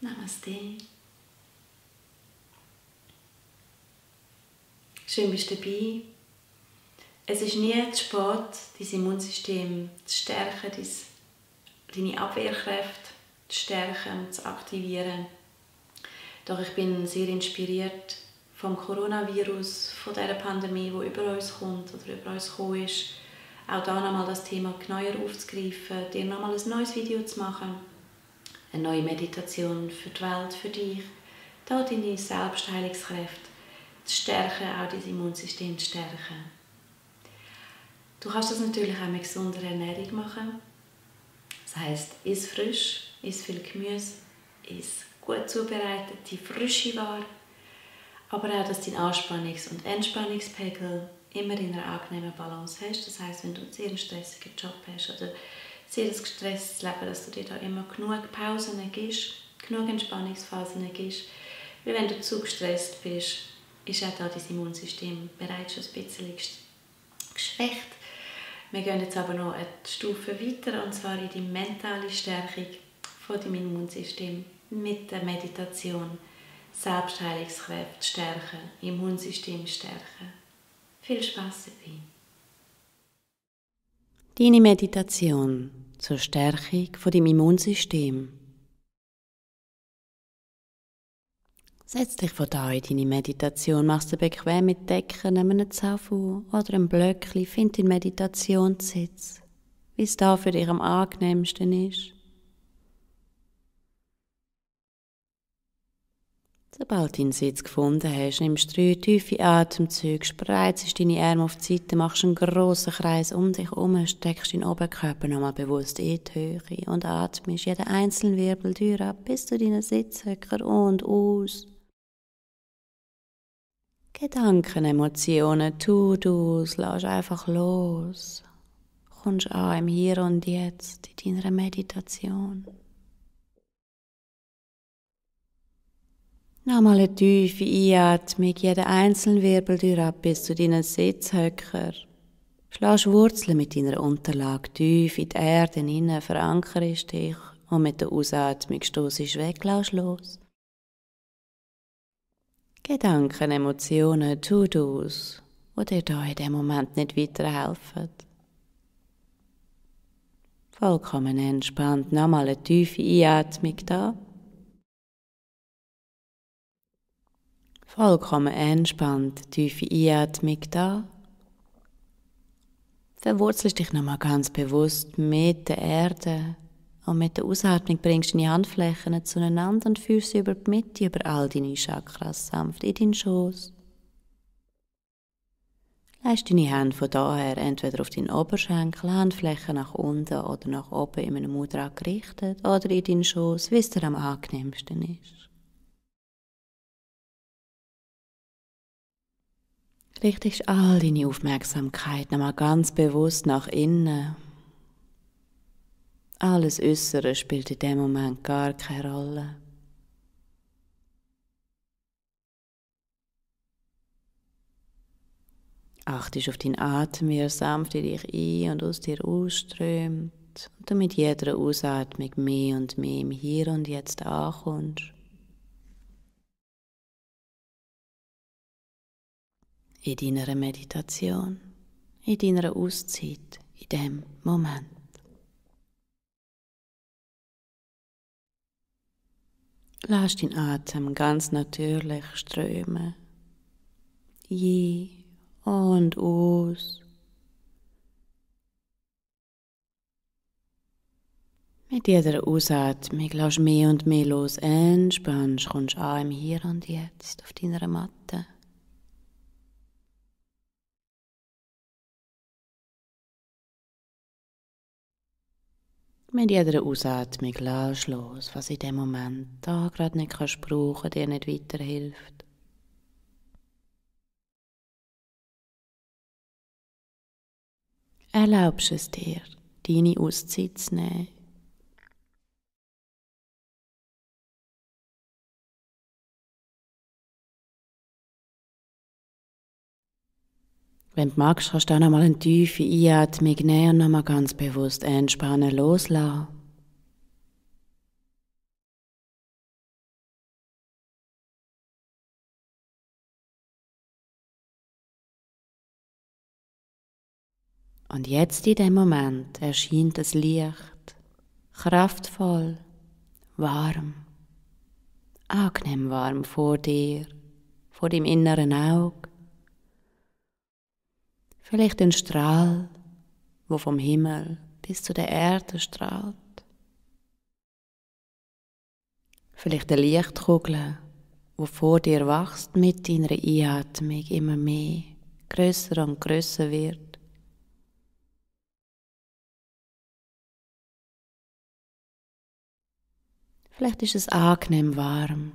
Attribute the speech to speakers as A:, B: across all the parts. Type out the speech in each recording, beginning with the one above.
A: Namaste. Schön bist du dabei. Es ist nie zu spät, dein Immunsystem zu stärken, deine Abwehrkräfte zu stärken und zu aktivieren. Doch ich bin sehr inspiriert vom Coronavirus, von dieser Pandemie, die über uns kommt oder über uns gekommen ist. Auch da nochmal das Thema genauer aufzugreifen, dir nochmal ein neues Video zu machen. Eine neue Meditation für die Welt, für dich. Da deine Selbstheilungskräfte zu stärken, auch dein Immunsystem zu stärken. Du kannst das natürlich auch mit gesunder Ernährung machen. Das heisst, iss frisch, iss viel Gemüse, iss gut zubereitete, frische Ware. Aber auch, dass dein Anspannungs- und Entspannungspegel immer in einer angenehmen Balance hast. Das heisst, wenn du einen sehr stressigen Job hast oder sehr gestresstes Leben, dass du dir da immer genug Pausen gibst, genug Entspannungsphasen gibst. Weil wenn du zu gestresst bist, ist auch da dein Immunsystem bereits schon ein bisschen geschwächt. Wir gehen jetzt aber noch eine Stufe weiter, und zwar in die mentale Stärkung von deinem Immunsystem mit der Meditation. Selbstheilungskräfte stärken, Immunsystem stärken. Viel Spass dabei.
B: Deine Meditation zur Stärkung von deinem Immunsystem. Setz dich von da in deine Meditation, machst dir bequem mit Decken, nimm einen Zafu oder ein Blöckchen, find deinen Meditationssitz, wie es da für dich am angenehmsten ist. Sobald du deinen Sitz gefunden hast, nimmst du 3 tiefe Atemzüge, spreizest deine Arme auf die Seite, machst einen grossen Kreis um dich herum, streckst deinen Oberkörper nochmal bewusst in die Höhe und atmest jeden einzelnen Wirbel durch ab, bis zu deinen Sitzhöcker und aus. Gedanken, Emotionen, To-Dos, lass einfach los. Kommst an im Hier und Jetzt, in deiner Meditation. Nochmal eine tiefe Einatmung, jeden einzelnen Wirbel durch ab bis zu deinen Sitzhöcker. Schlägst Wurzeln mit deiner Unterlage tief in die Erde hinein, verankerst dich und mit der Ausatmung stossest weg, lass los. Gedanken, Emotionen, To-Dos, die dir da in diesem Moment nicht weiterhelfen. Vollkommen entspannt, nochmal eine tiefe Einatmung da. Vollkommen entspannt, tiefe Einatmung da. Verwurzelst dich nochmal ganz bewusst mit der Erde und mit der Ausatmung bringst du deine Handflächen zueinander und führst sie über die Mitte, über all deine Chakras sanft in deinen Schoß. Lässt deine Hände von daher entweder auf deinen Oberschenkel, Handflächen nach unten oder nach oben in einem Mudra gerichtet oder in deinen Schoß, wie es dir am angenehmsten ist. Richtest all deine Aufmerksamkeit nochmal ganz bewusst nach innen. Alles Äußere spielt in dem Moment gar keine Rolle. Achtest auf deinen Atem, wie er sanft in dich ein- und aus dir ausströmt und du mit jeder Ausatmung mehr und mehr im Hier und Jetzt ankommst. In deiner Meditation, in deiner Auszeit, in dem Moment. Lass deinen Atem ganz natürlich strömen. Ein und aus. Mit jeder Ausatmung lass mehr und mehr los, entspannst, kommst an im Hier und Jetzt auf deiner Matte. Mit jeder Ausatmung lass los, was in dem Moment da gerade nicht kannst brauchen, dir nicht weiterhilft. Erlaubst es dir, deine Auszeit zu nehmen. Wenn du magst, kannst du auch nochmal eine tiefe Einatmung nehmen und nochmal ganz bewusst entspannen, loslassen. Und jetzt in dem Moment erscheint das Licht, kraftvoll, warm, angenehm warm vor dir, vor deinem inneren Auge. Vielleicht ein Strahl, wo vom Himmel bis zu der Erde strahlt. Vielleicht eine Lichtkugel, wo vor dir wächst mit deiner Einatmung immer mehr, grösser und grösser wird. Vielleicht ist es angenehm warm,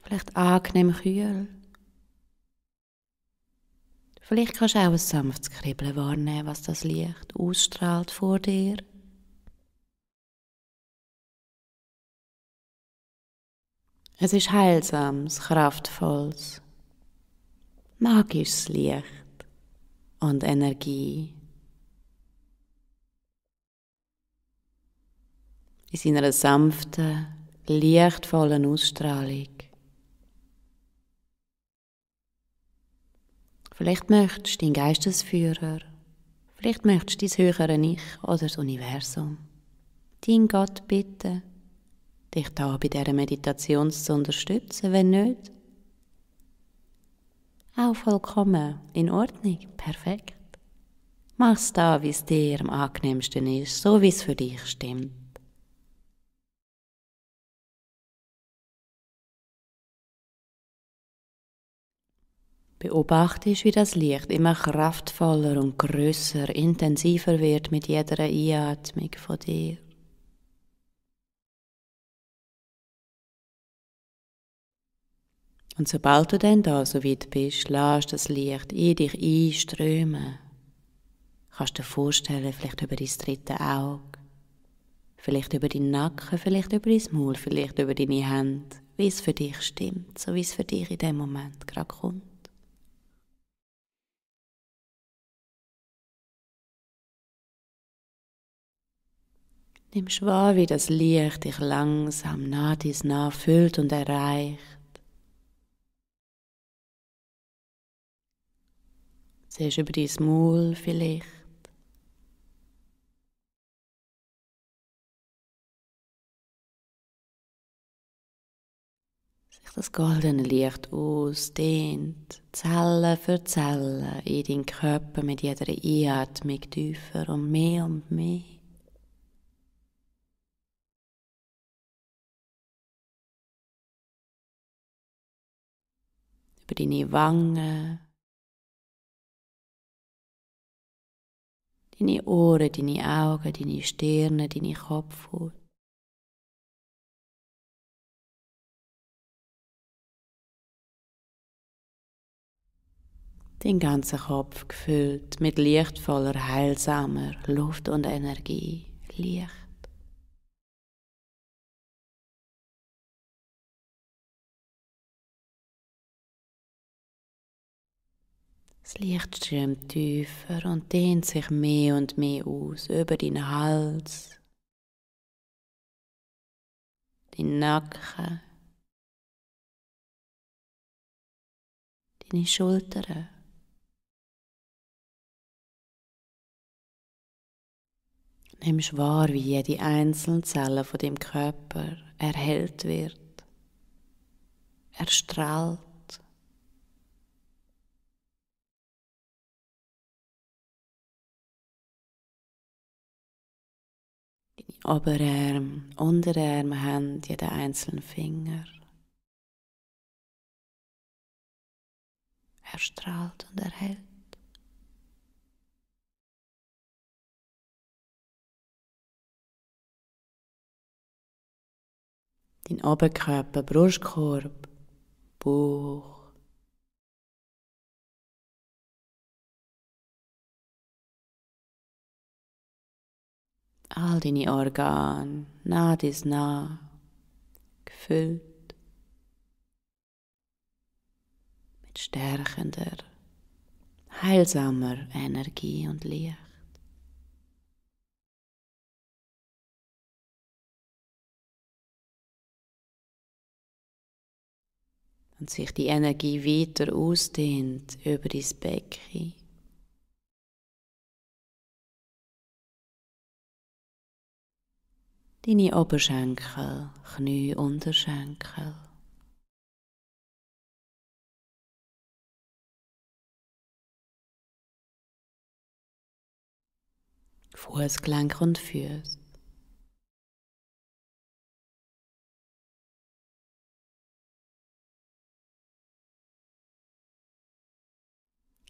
B: vielleicht angenehm kühl. Vielleicht kannst du auch ein sanftes Kribbeln wahrnehmen, was das Licht ausstrahlt vor dir. Es ist heilsames, kraftvolles, magisches Licht und Energie. In seiner sanften, lichtvollen Ausstrahlung. Vielleicht möchtest du deinen Geistesführer, vielleicht möchtest du dein höhere Ich oder das Universum, deinen Gott bitten, dich da bei dieser Meditation zu unterstützen, wenn nicht. Auch vollkommen in Ordnung, perfekt. Mach's da, wie es dir am angenehmsten ist, so wie es für dich stimmt. Beobachtest, wie das Licht immer kraftvoller und grösser, intensiver wird mit jeder Einatmung von dir. Und sobald du dann da so weit bist, lässt das Licht in dich einströmen. Kannst du dir vorstellen, vielleicht über dein dritte Auge, vielleicht über deinen Nacken, vielleicht über dein Maul, vielleicht über deine Hände, wie es für dich stimmt, so wie es für dich in dem Moment gerade kommt. Nimmst wahr, wie das Licht dich langsam nah dies nah füllt und erreicht. Siehst über dein Maul vielleicht. Sich das goldene Licht ausdehnt, Zelle für Zelle in deinen Körper mit jeder Einatmung tiefer und mehr und mehr. Über deine Wangen, deine Ohren, deine Augen, deine Stirne, deine Kopfhaut. Den ganzen Kopf gefüllt mit lichtvoller, heilsamer Luft und Energie, Licht. Das Licht strömt tiefer und dehnt sich mehr und mehr aus über deinen Hals, deinen Nacken, deine Schultern. Nimmst wahr, wie jede einzelne Zelle von deinem Körper erhellt wird, erstrahlt. Deine Oberarme, Unterarme, Hände, jeder einzelne Finger. Erstrahlt und erhellt. Dein Oberkörper, Brustkorb, Bauch. All deine Organe, nah bis nah, gefüllt mit stärkender, heilsamer Energie und Licht. Und sich die Energie weiter ausdehnt über dein Becken, Deine Oberschenkel, Knie, Unterschenkel. Fußgelenk und Füße.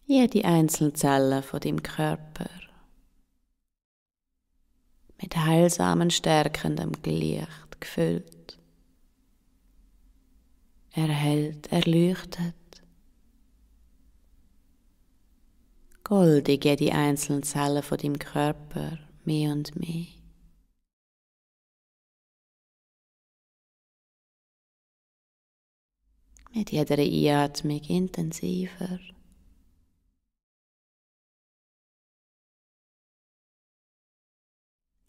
B: Jede einzelne Zelle von deinem Körper mit heilsamen, stärkendem Licht gefüllt. Erhellt, erleuchtet. Goldig jede einzelne Zelle von deinem Körper, mehr und mehr. Mit jeder Einatmung intensiver.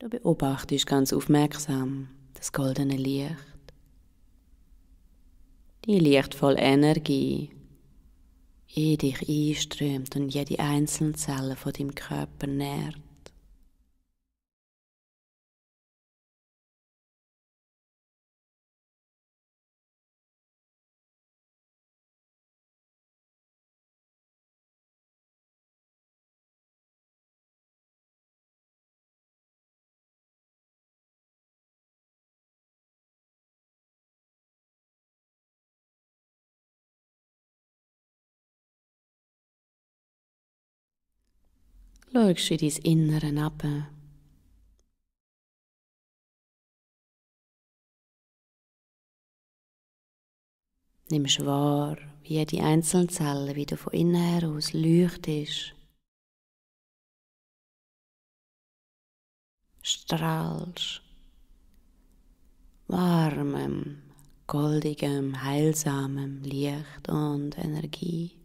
B: Du beobachtest ganz aufmerksam das goldene Licht. Die lichtvolle Energie in dich einströmt und jede einzelne Zelle von deinem Körper nährt. Schaust du in dein Innere hinab. Nimmst wahr, wie jede einzelne Zelle wieder von innen heraus leuchtet, strahlst, warmem, goldigem, heilsamem Licht und Energie.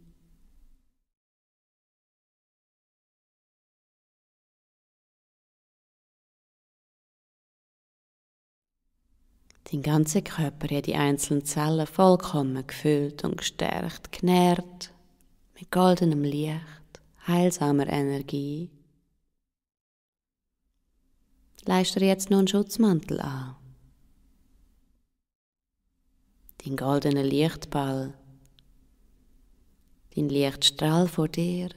B: Dein ganzer Körper, jede einzelne Zelle vollkommen gefüllt und gestärkt, genährt mit goldenem Licht, heilsamer Energie. Leist dir jetzt noch einen Schutzmantel an. Dein goldener Lichtball, dein Lichtstrahl vor dir,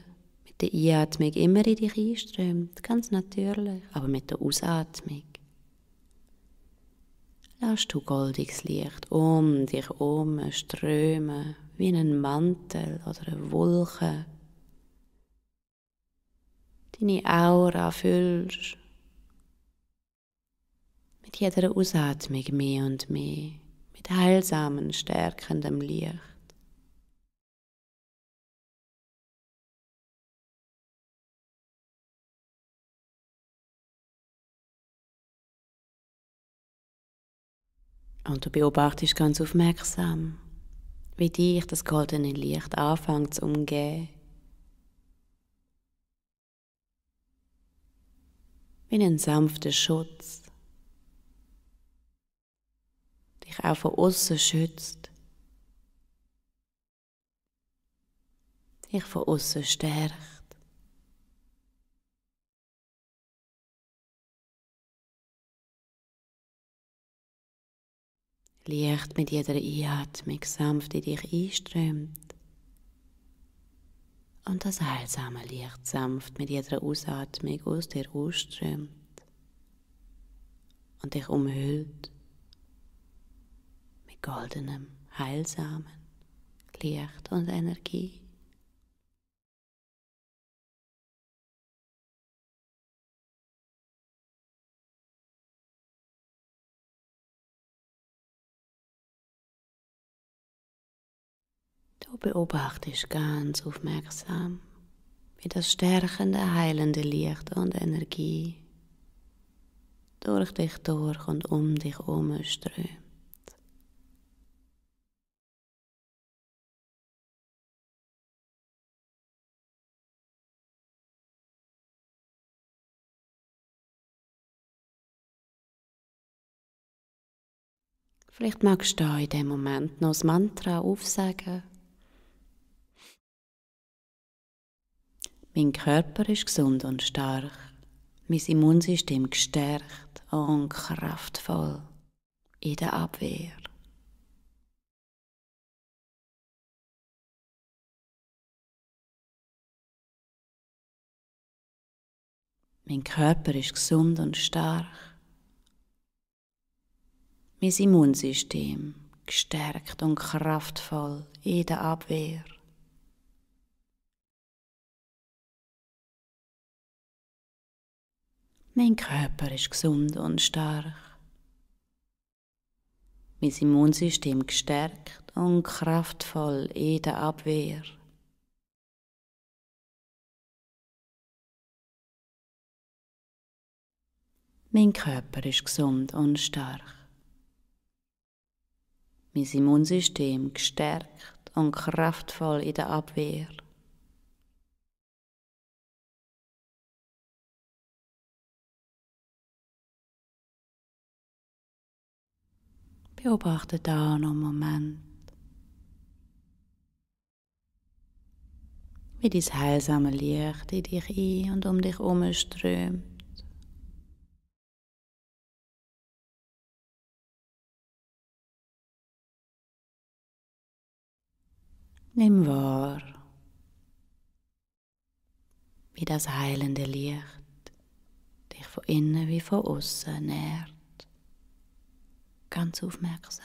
B: mit der Einatmung immer in dich einströmt, ganz natürlich, aber mit der Ausatmung. Lass du goldiges Licht um dich herum strömen, wie ein Mantel oder eine Wolke. Deine Aura füllst mit jeder Ausatmung mehr und mehr, mit heilsamem, stärkendem Licht. Und du beobachtest ganz aufmerksam, wie dich das goldene Licht anfängt zu umgeben. Wie ein sanfter Schutz. Dich auch von außen schützt. Dich von außen stärkt. Licht mit jeder Einatmung sanft in dich einströmt und das heilsame Licht sanft mit jeder Ausatmung aus dir ausströmt und dich umhüllt mit goldenem, heilsamen Licht und Energie. Du beobachtest ganz aufmerksam, wie das stärkende, heilende Licht und Energie durch dich durch und um dich herum strömt. Vielleicht magst du da in dem Moment noch das Mantra aufsagen. Mein Körper ist gesund und stark, mein Immunsystem gestärkt und kraftvoll in der Abwehr. Mein Körper ist gesund und stark. Mein Immunsystem gestärkt und kraftvoll in der Abwehr. Mein Körper ist gesund und stark. Mein Immunsystem gestärkt und kraftvoll in der Abwehr. Mein Körper ist gesund und stark. Mein Immunsystem gestärkt und kraftvoll in der Abwehr. Beobachte da noch einen Moment, wie dein heilsame Licht in dich ein und um dich herum strömt. Nimm wahr, wie das heilende Licht dich von innen wie von außen nährt. Ganz aufmerksam.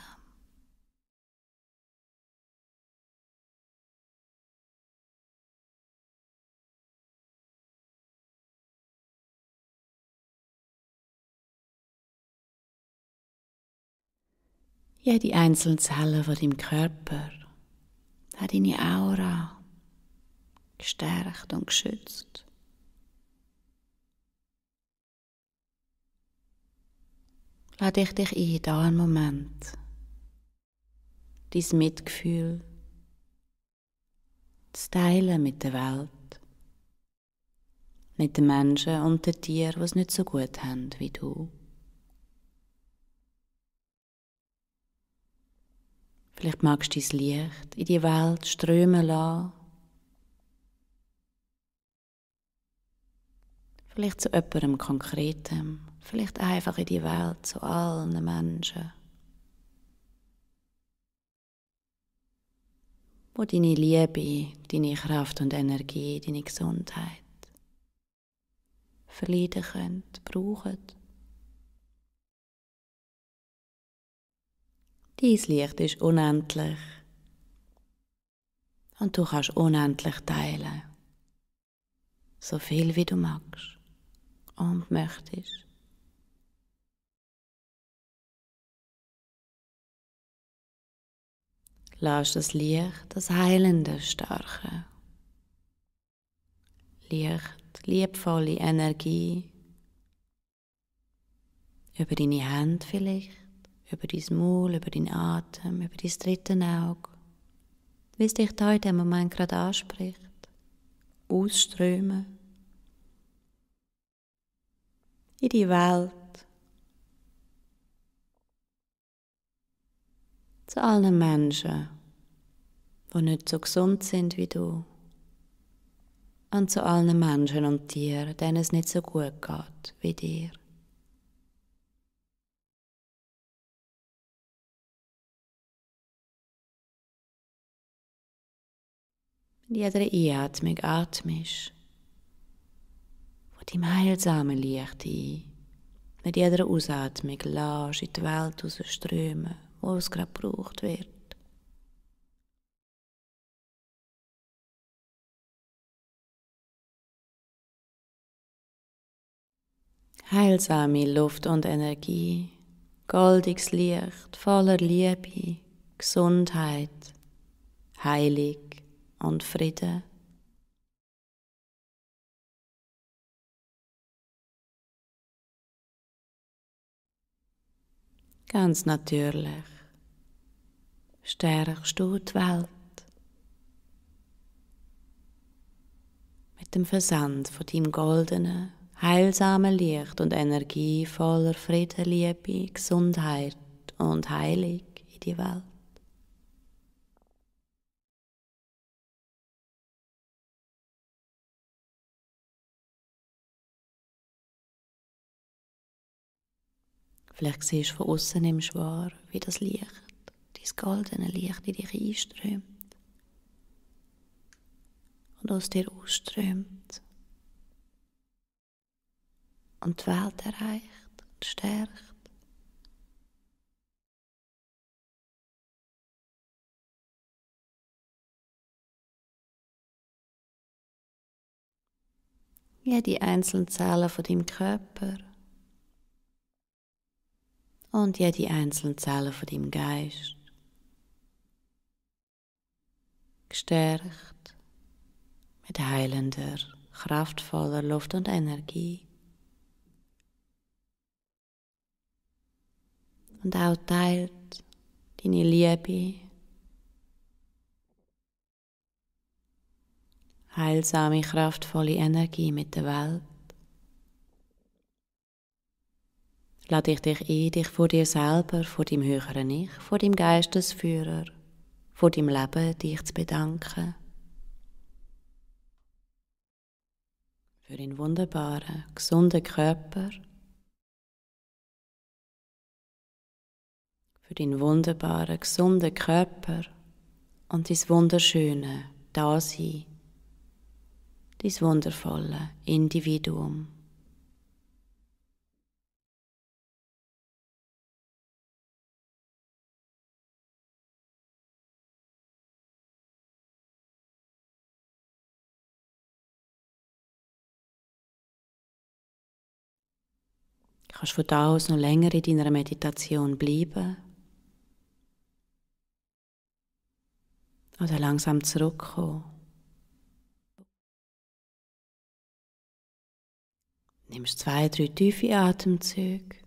B: Jede einzelne Zelle von deinem Körper hat deine Aura gestärkt und geschützt. Lade ich dich ein, da einen Moment, dein Mitgefühl zu teilen mit der Welt, mit den Menschen und den Tieren, die es nicht so gut haben wie du. Vielleicht magst du dein Licht in die Welt strömen lassen. Vielleicht zu jemandem Konkretem. Vielleicht einfach in die Welt zu allen Menschen, wo deine Liebe, deine Kraft und Energie, deine Gesundheit verleiden können, brauchen. Dein Licht ist unendlich und du kannst unendlich teilen, so viel wie du magst und möchtest. Lass das Licht, das Heilende, Starke, Licht, liebvolle Energie über deine Hände vielleicht, über dein Maul, über deinen Atem, über dein dritte Auge, wie es dich da in dem Moment gerade anspricht, ausströmen in die Welt, zu allen Menschen, die nicht so gesund sind wie du, und zu allen Menschen und Tieren, denen es nicht so gut geht wie dir. Mit jeder Einatmung atmest von deinem heilsamen Licht ein. Mit jeder Ausatmung lässt in die Welt rausströmen, wo es gerade gebraucht wird. Heilsame Luft und Energie, goldiges Licht voller Liebe, Gesundheit, Heilung und Frieden. Ganz natürlich stärkst du die Welt mit dem Versand von deinem goldenen, heilsamen Licht und Energie voller Frieden, Liebe, Gesundheit und Heilung in die Welt. Vielleicht siehst du von außen im Schwar, wie das Licht, dein goldene Licht in dich einströmt und aus dir ausströmt und die Welt erreicht und stärkt. Jede einzelne Zelle von deinem Körper und jede einzelne Zelle von deinem Geist gestärkt mit heilender, kraftvoller Luft und Energie. Und auch teilt deine Liebe, heilsame, kraftvolle Energie mit der Welt. Lade ich dich ein, dich vor dir selber, vor deinem höheren Ich, vor deinem Geistesführer, vor deinem Leben, dich zu bedanken. Für deinen wunderbaren, gesunden Körper, für deinen wunderbaren, gesunden Körper und dein wunderschöne Dasein, dein wundervolle Individuum. Du kannst von da aus noch länger in deiner Meditation bleiben oder langsam zurückkommen. Nimmst 2, 3 tiefe Atemzüge,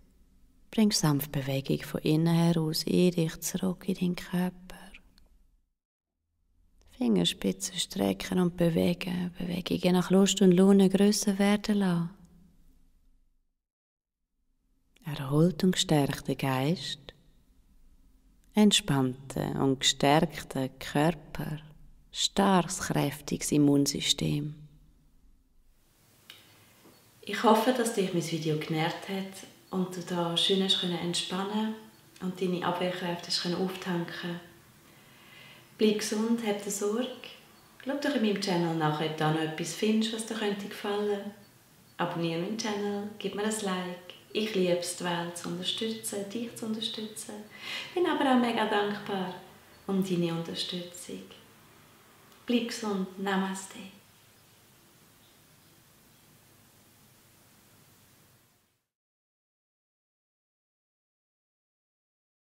B: bringst sanft Bewegung von innen heraus in dich zurück in deinen Körper. Fingerspitzen strecken und bewegen, Bewegungen nach Lust und Laune grösser werden lassen. Erholt und gestärkter Geist, entspannter und gestärkter Körper, starkes, kräftiges Immunsystem.
A: Ich hoffe, dass dich mein Video genährt hat und du da schön entspannen und deine Abwehrkräfte auftanken. Bleib gesund, hab dir Sorge. Schau doch in meinem Channel nach, ob du da noch etwas findest, was dir gefallen könnte. Abonniere meinen Channel, gib mir ein Like. Ich liebe es, die Welt zu unterstützen, dich zu unterstützen. Bin aber auch mega dankbar um deine Unterstützung. Bleib gesund, Namaste.